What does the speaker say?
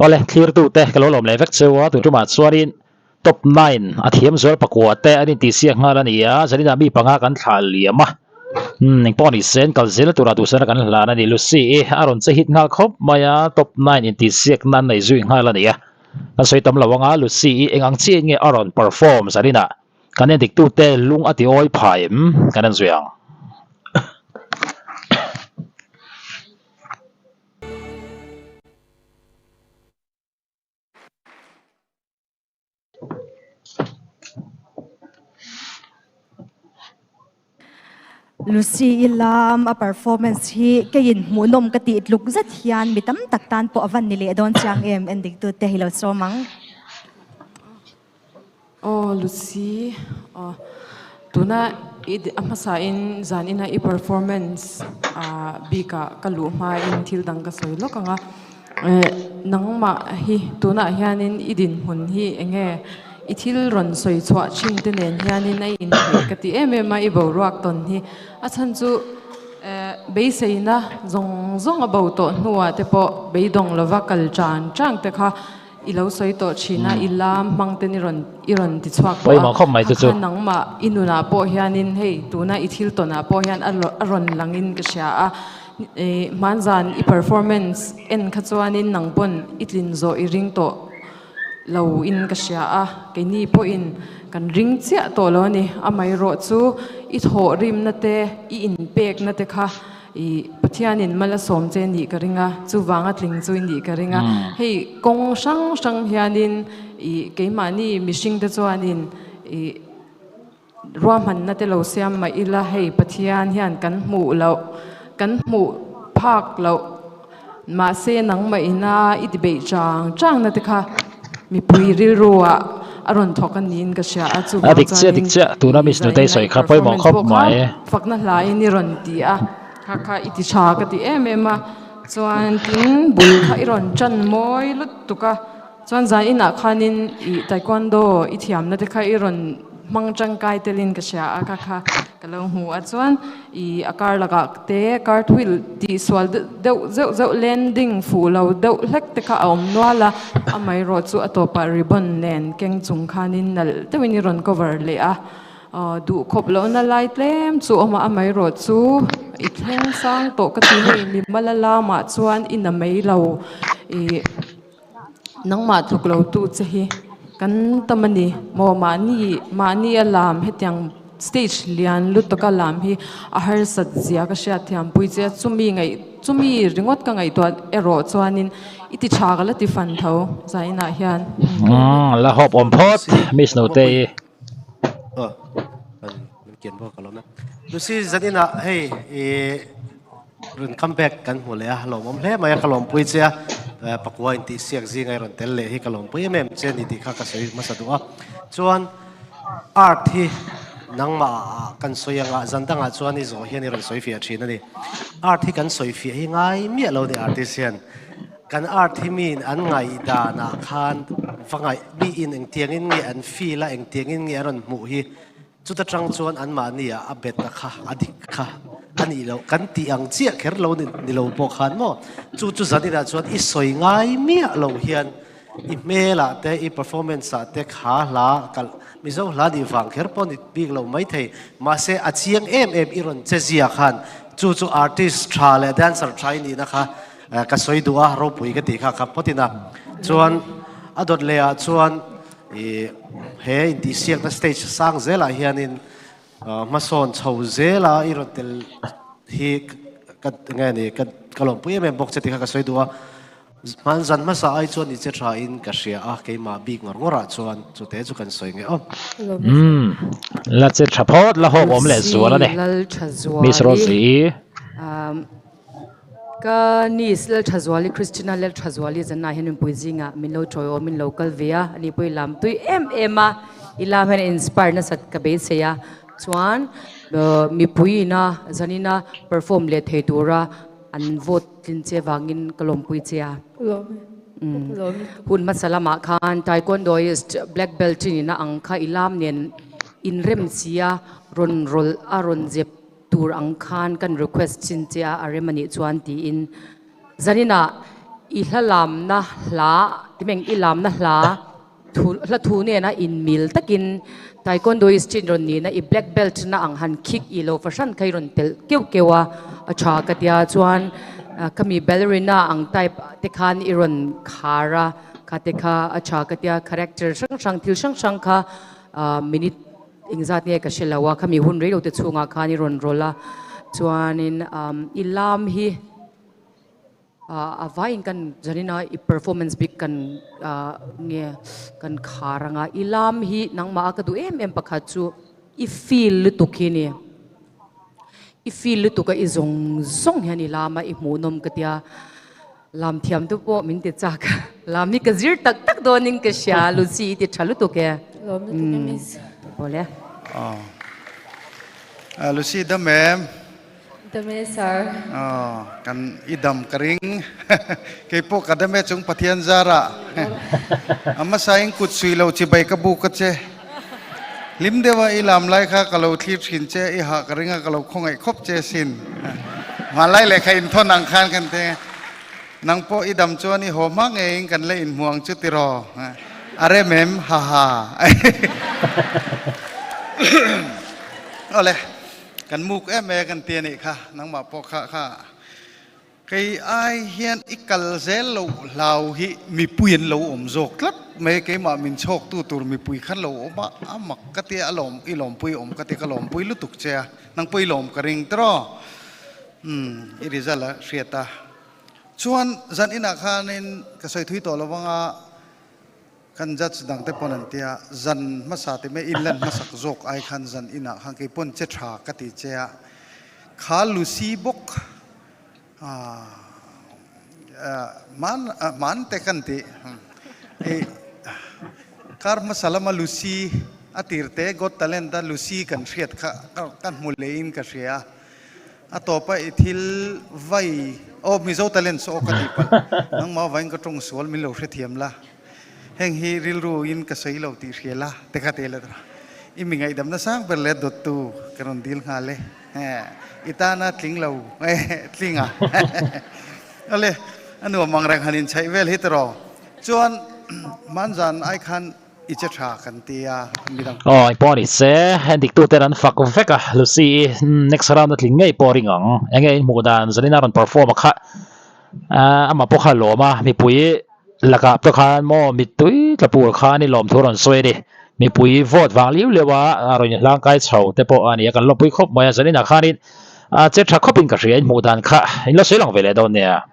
Awle, thlirtute ka lo lawm leh vek cheu a, tun tumah chuanin Top nine a thiam zual pakua te an intihsiak nghal a ni a, zaninah mi panga kan thlah liam a, umm engpawh ni se an kal zel turah duhsana kan hlan a ni. Lucy i a rawn che hit nghal khawp mai a, Top nine intihsiakna an nei zui nghal a ni a, kan sawi tam lo ang a, Lucy i eng ang chiah in nge a rawn perform zaninah kan endiktute lung a ti awi phah em kan en zui ang. Lucy i lam a performance hi keiin hmuhnawm ka tih tluk zet hian mi tam tak tan pawh a van ni leh dawn chiang em endik tute hi lo sawm ang. Aw Lucy, aw tuna i a hmasa in zan ina i performance ah bikah ka luh hmain thil dang ka sawi lawk ang a, eh nangmah hi tunah hianin i dinhmun hi eng nge i thil rawn sawi chhuah thin te nen hianin a inhmeh ka ti em em a i boruak tawn hi a chhan chu eh beiseina zawng zawng a bo tawh hnuah te pawh beidawng lova kal tan tan te kha I lo sawi tawh thin a, i lam hmang ten i rawn i rawn ti chhuak tawh a, kha kha nangmah i nunah pawh hianin hei tuna i thil tawnah pawh hian a a rawn langin ka hria a, ih hmanzan i performance en kha chuanin nang pawn i tlin zawh i ring tawh lo in ka hria a, keini pawhin kan ring chiah tawh lo a ni, amaherawh chu i thawhrimna te i inpekna te kha I Pathianin mal a sawm che nih ka ring a, chuvanga tling chu i nih ka ring a. Hei kawng hrang hrang hianin i keimahni mihringte chuanin i ruahmanna te lo siam mah ila hei Pathian hian kan hmuh loh, kan hmuh phak loh mahse nangmah ina i ti beih chang changna te kha mipui rilru ah a rawn thawk a niin ka hria a, chuvang chuanin i zaina i performance pawh kha Fakna hla in i rawn ti a, kha kha i ti tha ka ti em em a, chuan tin bul kha i rawn tan mawi lutuk a, chuan zan inah khanin i taekwondo i thiamna te kha i rawn hmang tangkai telin ka hria a, kha kha ka lo hmu a, chuan i a kar lakah te cartwheel tih sual deuh zeuh zeuh landing fuh lo deuh hlek te kha a awm nual a, amaherawh chu a tawpah ribbon nen keng chung khanin nalh deuhin i rawn cover leh a. Duh khawp lohna lai tlem chu awm a, amaherawh chu i thleng sang tawh ka ti hei mimala lamah chuan i na mai lo ih nangmah tluk lo tu che hi kan tam a ni maw mahni mahni a lam hetiang stage lian lutuk a lam hi a harsat zia ka hriat thiam pui che a chumi ngaih chumi ringawt ka ngaihtuah erawh chuanin i ti tha ka la ti fan tho zainah hian. La hawp awm phawt Miss Notei. Aw kan min kian bawk alawm e. Lucy zaninah hei i rawn come back kan hmu leh a lawmawm hle mai a ka lawmpui che a pakua intih siak zinga i rawn tel leh hi ka lawmpui em em che ni tih kha ka sawi hmasa duh a. Chuan art hi nangmah ah kan sawi anga zan dangah chuan i zawh hian i rawn sawi fiah thin a ni. Art hi kan sawi fiah hi ngai miah lo ni artist hian. Kan art hi miin an ngaihdanah khan va ngaih, miin engtiangin nge an feel a, engtiangin nge a rawn hmuh hi chuta tang chuan anmahni ah a bet a kha, a dik kha a nih loh kan tih ang chiah kher lo ni lo pawh khan maw chu chu zaninah chuan i sawi ngai miah lo hian i hmelah te i performance ah te kha hla kalh Mizo hla nih vang kher pawh ni bik lo maithei mahse a chiang em em i rawn che zia khan chu chu artist tha leh dancer tha i nihna kha Ka sawi duh a, ropui ka tih kha kha phawt in a. Chuan a dawt leh ah chuan i he intihsiakna stage sang zelah hianin hmasawn chho zela i rawn tel hi ka nge ni ka ka lawmpui em em bawk che tih kha ka sawi duh a. Hman zan hmasa ai chuan i che tha in ka hria a, keimah bik ngawr ngawr ah chuan chute chu kan sawi nge aw. Umm la che tha phawt la hawk awm leh zual a ni. Miss Rosie. Ka niece Lalthazuali, Christina Lalthazuali zanah hian mipui zingah min lo chawi awm in lo kal ve a, ani pawh i lam tui em em a, i lam hian a inspire nasat ka beisei a, chuan mipui ina zanina perform leh thei tura an vote tlin che vangin ka lawmpui che a. Hun hmasa lamah khan Taekwondoist black belt i nihna ang kha i lam nen inrem sia rawn rawlh a rawn zep Tur ang khan kan request chin che a, a rem a nih chuan tiin zaninah I hla lamna hla timeng i lamna hla thu hla thu nena inmil takin taekwondo-ist chin rawn nihna i black belt na ang han khik i lo fahran kha i rawn telh keuh keuh a, a tha ka tia chuan khami ballerina ang type te khan i rawn khar a, kha te kha a tha ka tia character hrang hrang thil hrang hrang kha minute engzat nge ka hre lo a, khami hun rei lo te chhungah khan i rawn rawlh a, chuanin i lam hi. A vaiin kan zanina i performance bik kan nge kan khar anga i lam hi nangmah a ka duh em em pakhat chu i feel lutuk hi ni i feel lutuk a i zawng zawng hian i lam a i hmuhnawm ka tia lam thiam te pawh min ti chak lam hi ka zir tak tak dawnin ka hria Lucy i ti tha lutuk e Lawm lutuk e miss. Awle. Lucy dam em? Dam e sir. Aw kan i dam ka ring. Kei pawh ka dam e chung Pathian zarah. A hmasa in kut sui lo chibai ka buk a che. Hlim deuh a i lam lai kha ka lo thlir thin che i hah ka ring a ka lo khawngaih khawp che sin. Hmanlai lehkha inthawn ang khan kan ti. Nang pawh i dam chuan i haw hma ngeiin kan la inhmu ang chu tiraw. A rem em? Ha ha. Awle. Kan muk em e kan ti a nih kha, nangmah pawh kha kha kei ai hian i kal zel loh hlau hi mipui an lo awm zawk tlat mai, keimah min chhawk tu tur mipui khan lo awm a, a mak ka ti a, a lawm i lawmpui awm ka ti, ka lawmpui lutuk che a, nang pawh i lawm ka ring tiraw? Umm i result a hriat a, chuan zan inah khanin ka sawi thui tawh lo vang a, Kan judge dang te pawn an tia, zan hmasa ti mai inlan hmasak zawk ai khan zan inah khan kei pawn che tha ka ti che a, kha Lucy bawk hman hman te kan ti i kar hmasa lama Lucy a tir te Got Talent a Lucy kan hriat kha ka hmu leh in ka hria a. A tawp a i thil vai aw Mizo talent saw ka tih palh nangmah vaiin ka tawng sual min lo hrethiam la heng hi rilru in ka sawi lo tih hria la te kha te la i mi ngaihdam na sang ber leh dawttu ka rawn dil nghal e i tana tling lo tling a awle a nuam ang reng han inchhaih vel hi tiraw chuan hmanzan ai khan I che tha kan ti a, midang. Aw eng pawh a ni se, heng diktu ten an fak vek a, Lucy i next round a tling ngei pawh a ring ang. Enge in hmuh dan Zalina rawn perform a kha amah pawh kha a lawm a, mipui lakah pawh khan maw mittui tla pur khan i lawm thu a rawn sawi a ni. Mipui vote vang liu liau a rawn inhlang kai chho te pawh a ni a, kan lawmpui khawp mai a, Zalina khanin che tha khawpin ka hria in hmuh dan kha in lo sawi lang ve leh dawn nia.